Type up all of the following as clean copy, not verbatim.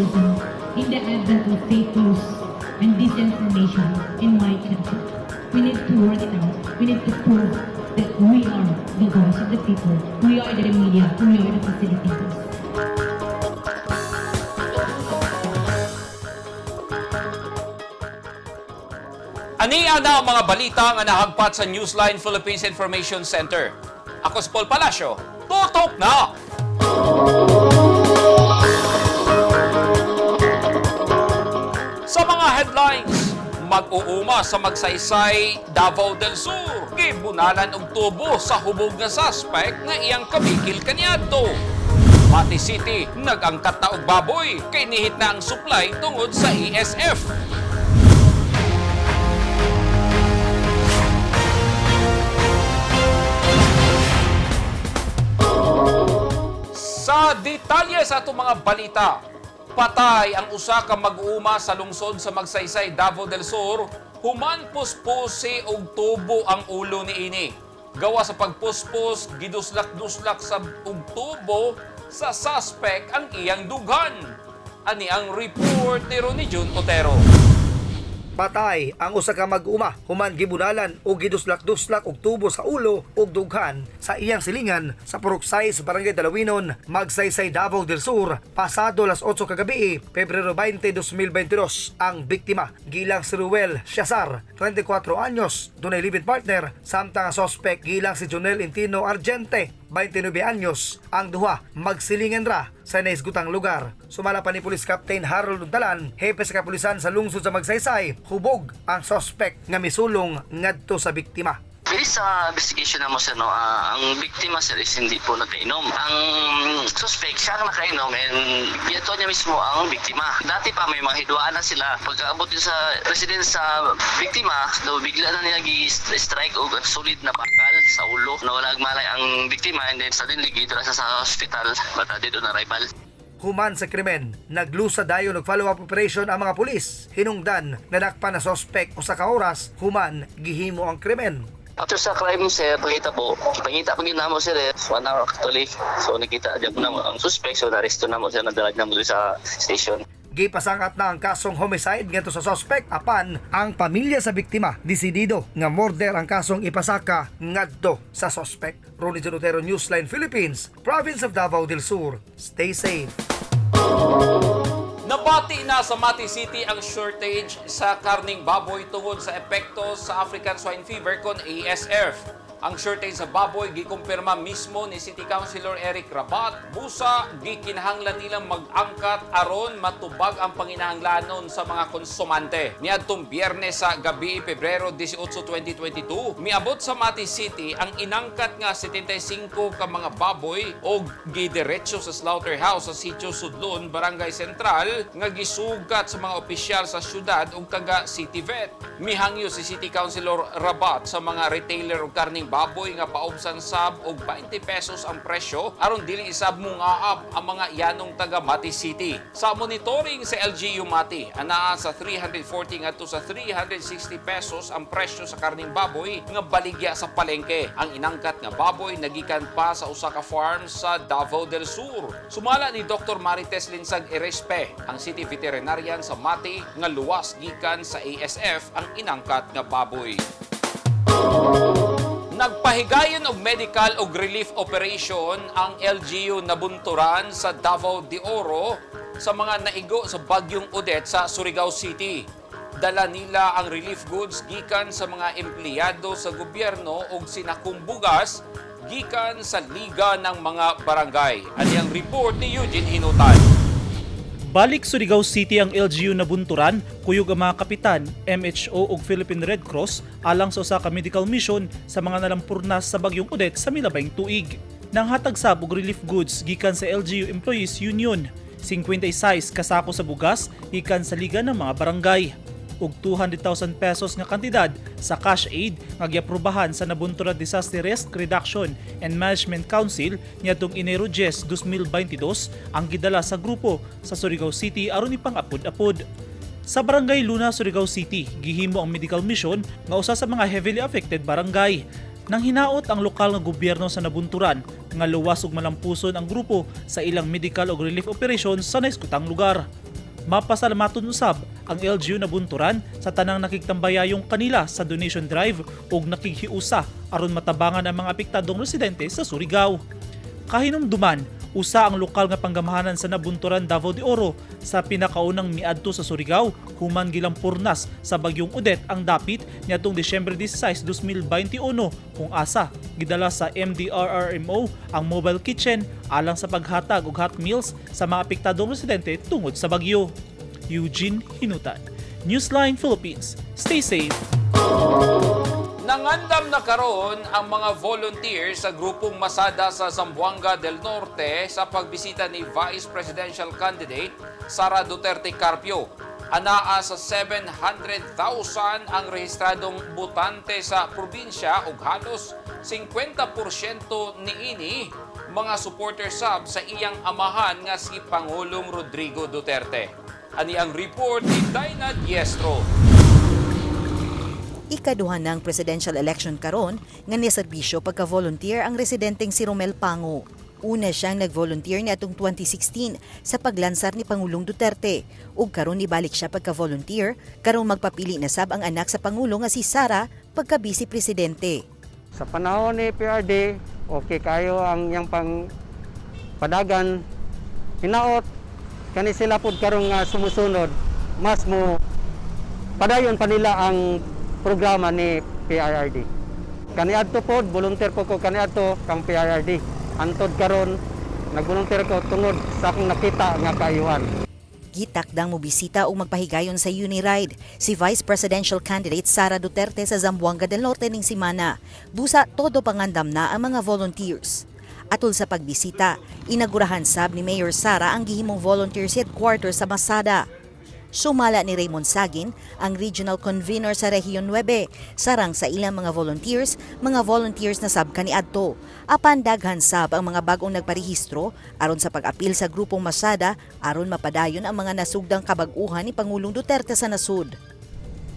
journalism in the advent of fake news and disinformation in my country. We need to work it out. We need to prove that we are the voice of the people. We are the media. We are the facilitators. Ani na ang mga balita nga nahagpat sa Newsline Philippines Information Center. Ako si Paul Palacio. Tutok na! Sa mga headlines, mag-uuma sa Magsaysay, Davao del Sur. Gibunalan og tubo sa hubog nga suspect nga iyang kabikil kaniadto. Mati City, nag-angkat na og baboy kay nihit na ang supply tungod sa ESF. Sa detalye sa atong mga balita, patay ang usa ka mag-uuma sa lungsod sa Magsaysay, Davao del Sur, human puspusi og tubo ang ulo niini. Gawa sa pagpuspos, giduslak-duslak sa og tubo sa suspect ang iyang dughan. Ani ang report ni Ronnie Jun Otero. Patay ang usa ka mag-uma human gibunalan og giduslak-duslak og tubo sa ulo ug dughan sa iyang silingan sa Purok 6, Barangay Dalawinon, Magsaysay, Davao del Sur, pasado las 8 kagabi, Pebrero 20, 2022. Ang biktima gilang si Ruel Siasar, 34 anyos, dunay live-in partner, samtang ang suspect gilang si Jonel Intino Argente, 29 anyos. Ang duha magsilingan ra sa naisgutang lugar. Sumala pa ni Police Captain Harold Untalan, hepe sa kapulisan sa lungsod sa Magsaysay, hubog ang suspect nga misulong ngadto sa biktima. Based sa investigation na mo sir, no, ang biktima sir is hindi po nakainom. Ang suspect siya ang nakainom and ginatuan niya mismo ang biktima. Dati pa may mga hidwaan na sila. Pagkaabot din sa residence sa biktima, do bigla na niya gi-strike og solid na bakal sa ulo. Nawala ang malay ang biktima and then suddenly gidala siya sa hospital but did on arrival. Human sa krimen, naglusa dayon og follow-up operation ang mga pulis. Hinungdan nadakpan na suspect usa ka oras human gihimo ang krimen. After sa crime sir, pangita po. Pangita pa gyud namo sir eh. 1 hour actually. So nakita diyan po namo ang suspect. So naresto namo sir, nadala namo sa station. Gipasangat na ang kasong homicide ngadto sa suspect apan ang pamilya sa biktima desidido nga murder ang kasong ipasaka ngadto sa suspect. Ronnie John Otero, Newsline Philippines, Province of Davao del Sur. Stay safe. Nabati na sa Mati City ang shortage sa karning baboy tungod sa epekto sa African Swine Fever kon ASF. Ang shortage sa baboy gikumpirma mismo ni City Councilor Eric Rabat. Busa gikinahanglan nilang mag-angkat aron matubag ang panginahanglanon sa mga konsumante. Niadtong Biyernes sa gabi, Pebrero 18, 2022, miabot sa Mati City ang inangkat nga 75 ka mga baboy og gidiretso sa slaughterhouse sa Sitio Sudlon, Barangay Central nga gisugat sa mga opisyal sa syudad ug taga City Vet. Mihangyo si City Councilor Rabat sa mga retailer og karning baboy nga paubsan sab og 20 pesos ang presyo aron dili isab mungaab ang mga yanong taga Mati City. Sa monitoring sa LGU Mati, anaa sa 340 ngadto sa 360 pesos ang presyo sa karning baboy nga baligya sa palengke. Ang inangkat nga baboy nagikan pa sa usa ka farm sa Davao del Sur. Sumala ni Dr. Marites Linsag Erespe, ang city veterinarian sa Mati nga luwas gikan sa ASF ang inangkat nga baboy. Nagpahigayon og medical og relief operation ang LGU Nabunturan sa Davao de Oro sa mga naigo sa Bagyong Odette sa Surigao City. Dala nila ang relief goods gikan sa mga empleyado sa gobyerno og sinakumbugas gikan sa Liga ng mga Barangay. Ani ang report ni Eugene Hinutan. Balik Surigao City ang LGU Nabunturan, kuyog ang mga kapitan, MHO ug Philippine Red Cross alang sa usa ka medical mission sa mga nalampurnas sa bagyong Odette sa milabayng tuig. Nanghatag sab og relief goods gikan sa LGU Employees Union, 56 kasako sa bugas gikan sa Liga ng mga Barangay ug 200,000 pesos nga kantidad sa cash aid nga giaprobahan sa Nabunturan Disaster Risk Reduction and Management Council niadtong Enero 10, 2022 ang gidala sa grupo sa Surigao City aron ipang-apod-apod. Sa Barangay Luna, Surigao City, gihimo ang medical mission nga usa sa mga heavily affected barangay. Nang hinaot ang lokal nga gobyerno sa Nabunturan nga luwas ug malampuson ang grupo sa ilang medical ug relief operations sa naiskutang lugar. Mapasalamaton usab ang LGU Nabunturan sa tanang nakigtambayayong kanila sa donation drive ug nakighiusa aron matabangan ang mga apektadong residente sa Surigao. Kahinumduman, usa ang lokal nga panggamahanan sa Nabunturan, Davao de Oro sa pinakaunang miadto sa Surigao human gilampurnas sa bagyong Odette ang dapit niadtong Disyembre 16, 2021, kung asa gidala sa MDRRMO ang mobile kitchen alang sa paghatag og hot meals sa mga apektadong residente tungod sa bagyo. Eugene Hinutan, Newsline Philippines. Stay safe. Nangandam na karon ang mga volunteers sa grupong Masada sa Zamboanga del Norte sa pagbisita ni Vice Presidential Candidate Sara Duterte Carpio. Anaa sa 700,000 ang rehistradong botante sa probinsya ug halos 50% niini mga supporter sab sa iyang amahan nga si Pangulong Rodrigo Duterte. Ani ang report ni Dinah Diestro. Ikaduha ng presidential election karon nga niserbisyo pagka-volunteer ang residenteng si Romel Pango. Una siyang nag-volunteer niadtong 2016 sa paglansar ni Pangulong Duterte ug karon nibalik siya pagka-volunteer karong magpapili na sab ang anak sa pangulo nga si Sara pagka vice presidente. Sa panahon ni PRD, okay kayo ang iyang pang padagan. Hinaot kani sila pud karong nga sumusunod, mas mo padayon pa nila ang programa ni PRRD. Kaniadto pod, volunteer po ko kaniadto kang PRRD. Antod karon nagvolunteer ko tungod sa akong nakita nga kaayuhan. Gitakdang mobisita ug magpahigayon sa Uniride si Vice Presidential Candidate Sara Duterte sa Zamboanga del Norte ning simana. Busa todo pangandam na ang mga volunteers. Atol sa pagbisita, inagurahan sab ni Mayor Sara ang gihimong volunteers headquarters sa Masada. Sumala ni Raymond Sagin, ang regional convener sa Rehiyon 9, sarang sa ilang mga volunteers na sab kaniadto. Apan daghan sab ang mga bagong nagparehistro aron sa pag-apil sa grupong Masada aron mapadayon ang mga nasugdang kabag-uhan ni Pangulong Duterte sa nasud.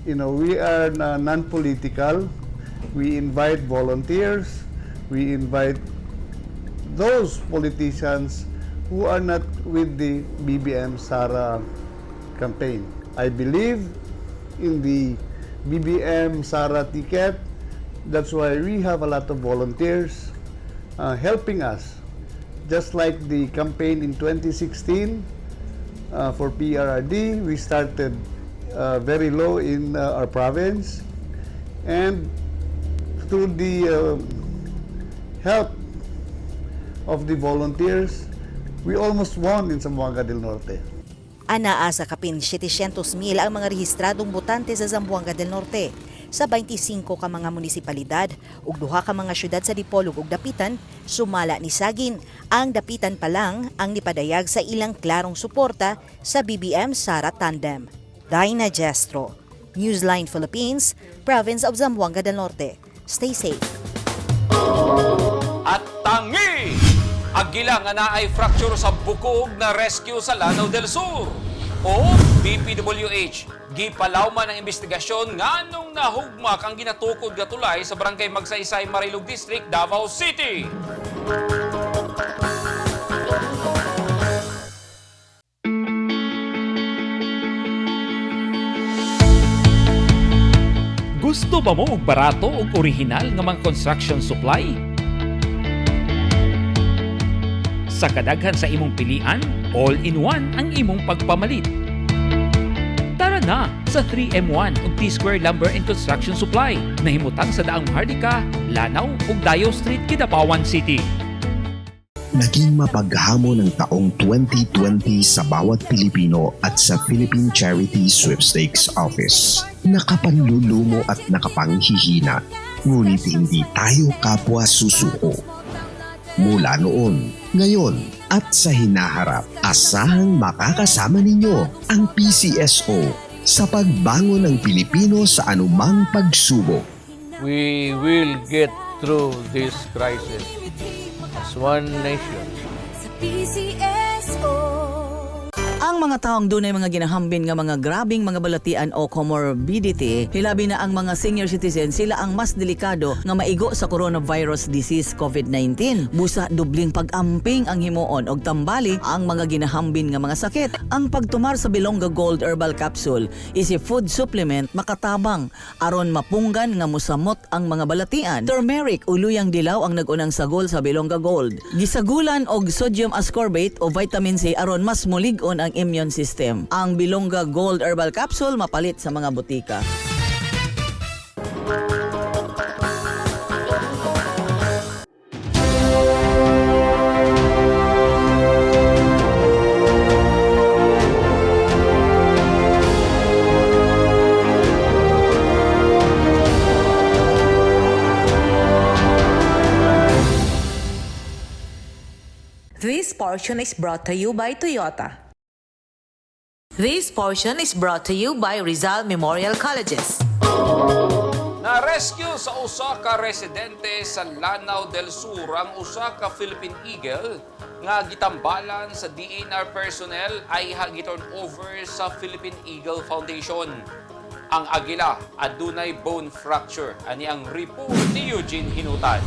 We are non-political. We invite volunteers. We invite those politicians who are not with the BBM Sara campaign. I believe in the BBM Sara ticket. That's why we have a lot of volunteers helping us. Just like the campaign in 2016 for PRRD, we started very low in our province, and through the help of the volunteers, we almost won in Zamboanga del Norte. Anaa sa kapin 700,000 ang mga rehistradong botante sa Zamboanga del Norte sa 25 ka mga munisipalidad ug duha ka mga syudad sa Dipolog ug Dapitan. Sumala ni Sagin, ang Dapitan pa lang ang nipadayag sa ilang klarong suporta sa BBM Sara Tandem. Dinah Jestro, Newsline Philippines, Province of Zamboanga del Norte. Stay safe. At tangi! Agila nga naay fracture sa bukog na rescue sa Lanao del Sur. O DPWH, gipalawman ang investigasyon nganong nahugmak ang ginatukod nga tulay sa Barangay Magsaysay, Marilog District, Davao City. Gusto ba mo og barato ug original nga mga construction supply? Sa kadaghan sa imong pilian, all-in-one ang imong pagpamalit. Tara na sa 3M1 ug T-Square Lumber and Construction Supply na himutang sa Daang Maharlika, Lanao ug Dayo Street, Kidapawan City. Naging mapaghamon ang taong 2020 sa bawat Pilipino at sa Philippine Charity Sweepstakes Office. Nakapanlulumo at nakapanghihina, ngunit hindi tayo kapwa susuko. Mula noon, ngayon at sa hinaharap, asahang makakasama ninyo ang PCSO sa pagbangon ng Pilipino sa anumang pagsubok. We will get through this crisis as one nation. Sa PCSO. Ang mga taong dunay mga ginahambin nga mga grabing mga balatian o comorbidity, hilabi na ang mga senior citizen, sila ang mas delikado nga maigo sa coronavirus disease COVID-19. Busa dubling pag-amping ang himuon og tambali ang mga ginahambin nga mga sakit. Ang pagtumar sa Bilonga Gold Herbal Capsule is a food supplement makatabang aron mapunggan nga musamot ang mga balatian. Turmeric o luyang dilaw ang nag-unang sagol sa Bilonga Gold. Gisagulan og sodium ascorbate o vitamin C aron mas mulig-on ang immune system. Ang Bilonga Gold Herbal Capsule mapalit sa mga butika. This portion is brought to you by Toyota. This portion is brought to you by Rizal Memorial Colleges. Na-rescue sa usa ka residente sa Lanao del Sur ang usa ka Philippine Eagle nga gitambalan sa DNR personnel ay giturn over sa Philippine Eagle Foundation. Ang agila adunay bone fracture, ani ang report ni Eugene Hinutan.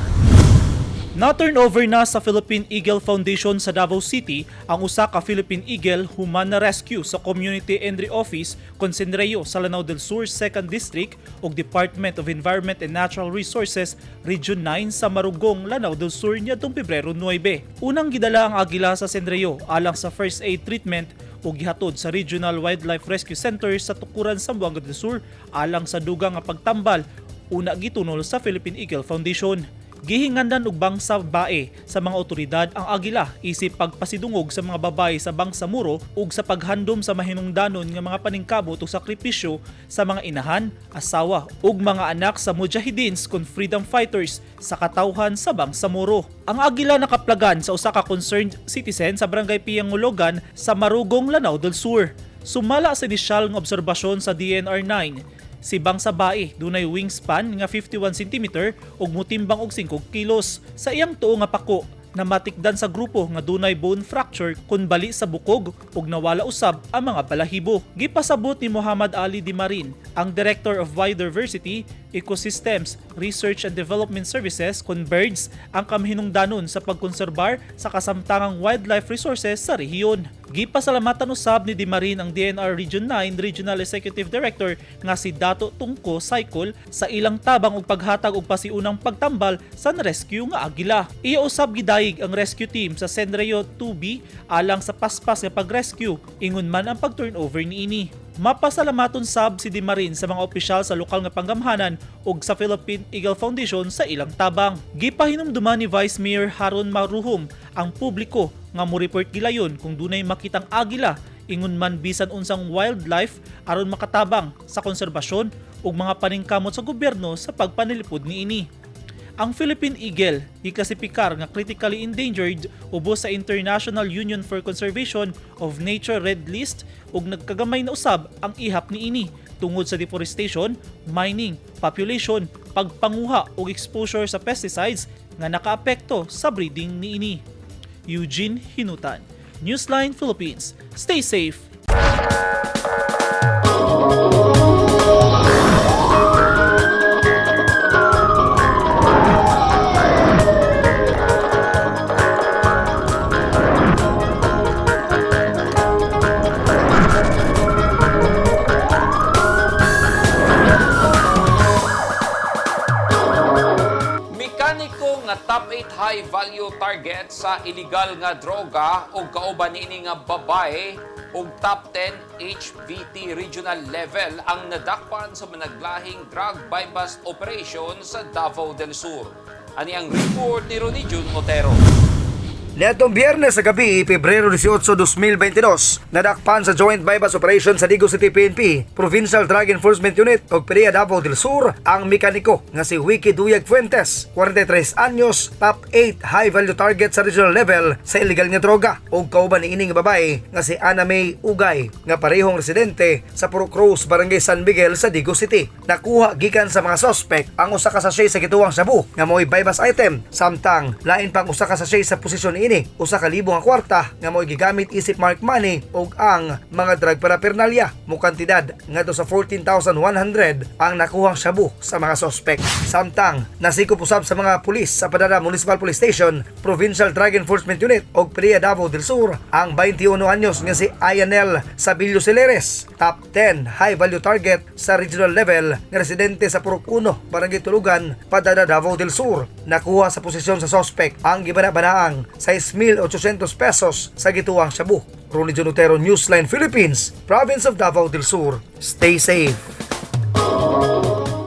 Na-turnover na sa Philippine Eagle Foundation sa Davao City ang usa ka Philippine Eagle human na rescue sa Community Entry Office Consenreo sa Lanao del Sur 2nd District ug Department of Environment and Natural Resources Region 9 sa Marugong, Lanao del Sur niadtong Pebrero 9. Unang gidala ang agila sa Senreo alang sa first aid treatment ug gihatod sa Regional Wildlife Rescue Center sa Tukuran, Zamboanga del Sur alang sa dugang nga pagtambal, una gitunol sa Philippine Eagle Foundation. Gihingandan og bangsa bae sa mga otoridad ang agila isip pagpasidungog sa mga babae sa Bangsamoro ug sa paghandom sa mahinungdanon nga mga paningkamot ug sakripisyo sa mga inahan, asawa ug mga anak sa mujahidins kon freedom fighters sa katawhan sa Bangsamoro. Ang agila nakaplagan sa usa ka concerned citizen sa Barangay Piangulogan sa Marugong, Lanao del Sur. Sumala sa inisyal nga obserbasyon sa DNR 9, si Bangsa Bae dunay wingspan nga 51 cm ug motimbang og 5 kilos. Sa iyang tuo nga pako, namatikdan sa grupo nga dunay bone fracture kun bali sa bukog ug nawala usab ang mga balahibo. Gipasabot ni Muhammad Ali Di Marin, ang Director of Biodiversity, Ecosystems, Research and Development Services kon BIRDS, ang kamahinungdanon sa pagkonserbar sa kasamtangang wildlife resources sa rehiyon. Gipasalamatan usab ni Di Marin ang DNR Region 9 Regional Executive Director nga si Dato Tungko Cycle sa ilang tabang ug paghatag og pasiunang pagtambal sa rescue nga agila. Iya usab gidayeg ang rescue team sa Senreo 2B alang sa paspas nga pag-rescue, ingon man ang pag-turnover niini. Mapasalamaton sab si Di Marin sa mga opisyal sa lokal nga panggamhanan ug sa Philippine Eagle Foundation sa ilang tabang. Gipahinumduman ni Vice Mayor Haron Maruhum ang publiko nga mo-report gilayon kung dunay makitang agila, ingon man bisan unsang wildlife, aron makatabang sa konserbasyon ug mga paningkamot sa gobyerno sa pagpanilipod niini. Ang Philippine Eagle giklasipikar nga critically endangered ubos sa International Union for Conservation of Nature Red List ug nagkagamay na usab ang ihap niini tungod sa deforestation, mining, population, pagpanguha ug exposure sa pesticides nga nakaapekto sa breeding niini. Eugene Hinutan, Newsline Philippines. Stay safe. Mekaniko nga top 8 high value target sa illegal nga droga ug kauban niini nga babae ug top 10 HVT regional level ang nadakpan sa managlahing drug buy-bust operation sa Davao del Sur. Ani ang report ni Ronnie Jun Otero. Niadtong Biyernes sa gabi, Pebrero 18, 2022, nadakpan sa Joint Bypass Operation sa Digos City PNP, Provincial Drug Enforcement Unit ug PDEA Davao del Sur ang mekaniko nga si Wiki Duyag Fuentes, 43 anyos, top 8 high value target sa regional level sa illegal nga droga, ug kauban niini nga babae nga si Ana May Ugay nga parehong residente sa Purok Rose, Barangay San Miguel sa Digos City. Nakuha gikan sa mga suspect ang usa ka sachet sa gituwang shabu nga mao'y bypass item, samtang lain pang usa ka sachet sa posisyon. niini 1,000 nga kwarta nga mo'y gigamit isip mark money ug ang mga drug paraphernalia. Mukantidad ngadto sa 14,100 ang nakuhang shabu sa mga suspect. Samtang nasikop usab sa mga pulis sa Padada Municipal Police Station, Provincial Drug Enforcement Unit ug PDEA Davao del Sur ang 21 anyos nga si Ayanel Sabilio Celeres, top 10 high value target sa regional level nga residente sa Purok 1, Barangay Tulugan, Padada, Davao del Sur. Nakuha sa posisyon sa suspect ang gibana-banaang 6,800 pesos sa gituwang shabu. Ronnie Junotero, Newsline Philippines, Province of Davao del Sur. Stay safe.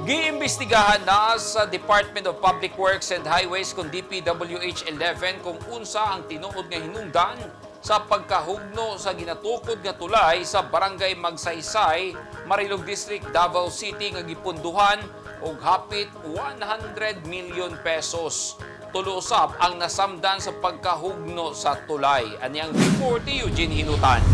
Giimbestigahan na sa Department of Public Works and Highways kung DPWH 11 kung unsa ang tinuod nga hinungdan sa pagkahugno sa ginatukod nga tulay sa Barangay Magsaysay, Marilog District, Davao City nga gipunduhan og hapit 100 million pesos. Tulo usab ang nasamdan sa pagkahugno sa tulay. Ani ang report ni Eugene Hinutan.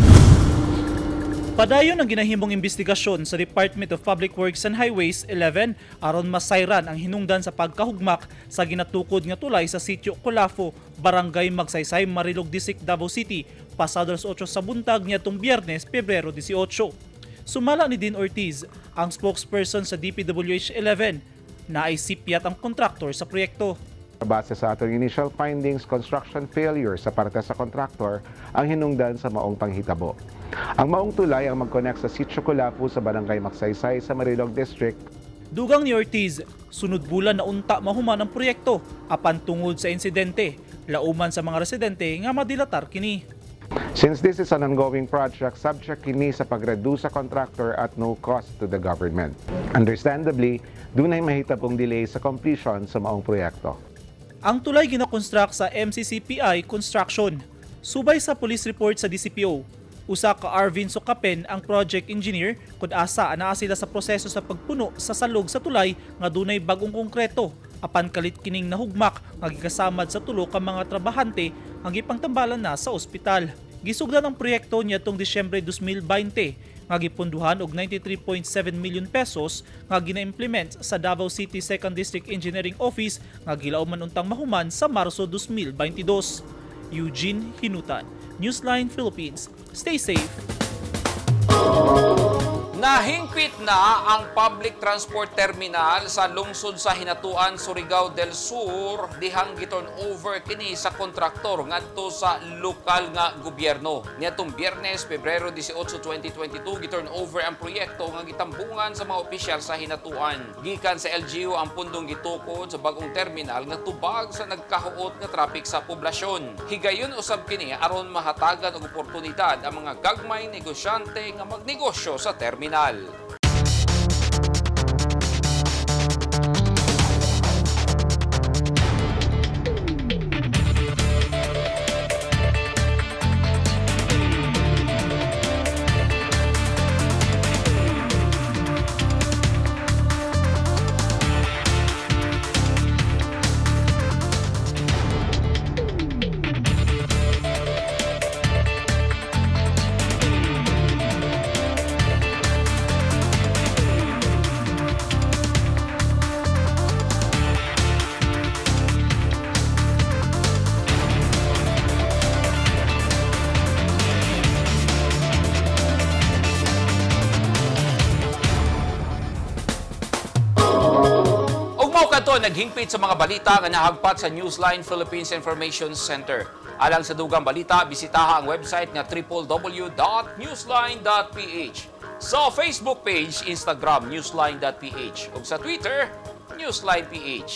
Padayon ang ginahimong investigasyon sa Department of Public Works and Highways 11 aron masayran ang hinungdan sa pagkahugmak sa ginatukod nga tulay sa sitio Colafo, Barangay Magsaysay, Marilog District, Davao City, pasado alas 8 sa buntag niadtong Biyernes, Pebrero 18. Sumala ni Dean Ortiz, ang spokesperson sa DPWH 11, naay sipyat ang kontraktor sa proyekto. Base sa atong initial findings, construction failure sa parte sa contractor ang hinungdan sa maong panghitabo. Ang maong tulay ang mag-connect sa Sitio Colafu sa Barangay Magsaysay sa Marilog District. Dugang ni Ortiz, sunod bulan na unta mahuman ang proyekto apan tungod sa insidente, lauman sa mga residente nga madilatar kini. Since this is an ongoing project, subject kini sa pag-reduce sa contractor at no cost to the government. Understandably, dunay mahitabong delay sa completion sa maong proyekto. Ang tulay ginakonstruct sa MCCPI Construction. Subay sa police report sa DCPO, usa ka Arvin Socapen ang project engineer kung asa anaa sila sa proseso sa pagpuno sa salog sa tulay nga dunay bagong konkreto apan kalit kining nahugmak nga gikasamad sa tulo ka mga trabahante ang gipangtambalan na sa ospital. Gisugdan ang proyekto niadtong Disyembre 2020 nga gipunduhan og 93.7 million pesos nga gina-implement sa Davao City 2nd District Engineering Office nga gilauman untang mahuman sa Marso 2022. Eugene Hinutan, Newsline Philippines. Stay safe. Nahingpit na ang public transport terminal sa lungsod sa Hinatuan, Surigao del Sur, dihang giturn over kini sa kontraktor ngadto sa lokal nga gobyerno. Niadtong Biyernes, Pebrero 18, 2022, giturn over ang proyekto nga gitambungan sa mga opisyal sa Hinatuan. Gikan sa LGU ang pundong gitukod sa bagong terminal nga tubag sa nagkahuot nga traffic sa poblasyon. Higayon usab kini aron mahatagan og oportunidad ang mga gagmay negosyante nga magnegosyo sa terminal. Ug mao kadto naghingpit sa mga balita nga nahagpat sa Newsline Philippines Information Center. Alang sa dugang balita, bisitaha ang website nga www.newsline.ph. Sa Facebook page, Instagram, newsline.ph ug sa Twitter, newsline.ph.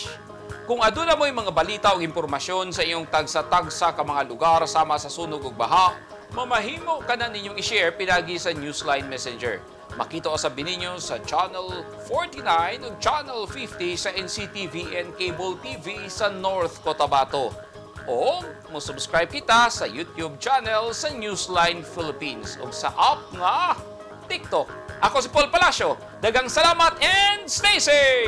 Kung aduna mo'y mga balita o impormasyon sa iyong tagsa-tagsa ka mga lugar sama sa sunog ug baha, mamahimo ka na ninyong i-share pinagi sa Newsline Messenger. Makita usab ninyo sa Channel 49 ug Channel 50 sa NCTVN Cable TV sa North Cotabato. O mo-subscribe kita sa YouTube channel sa Newsline Philippines ug sa app nga TikTok. Ako si Paul Palacio. Daghang salamat and stay safe!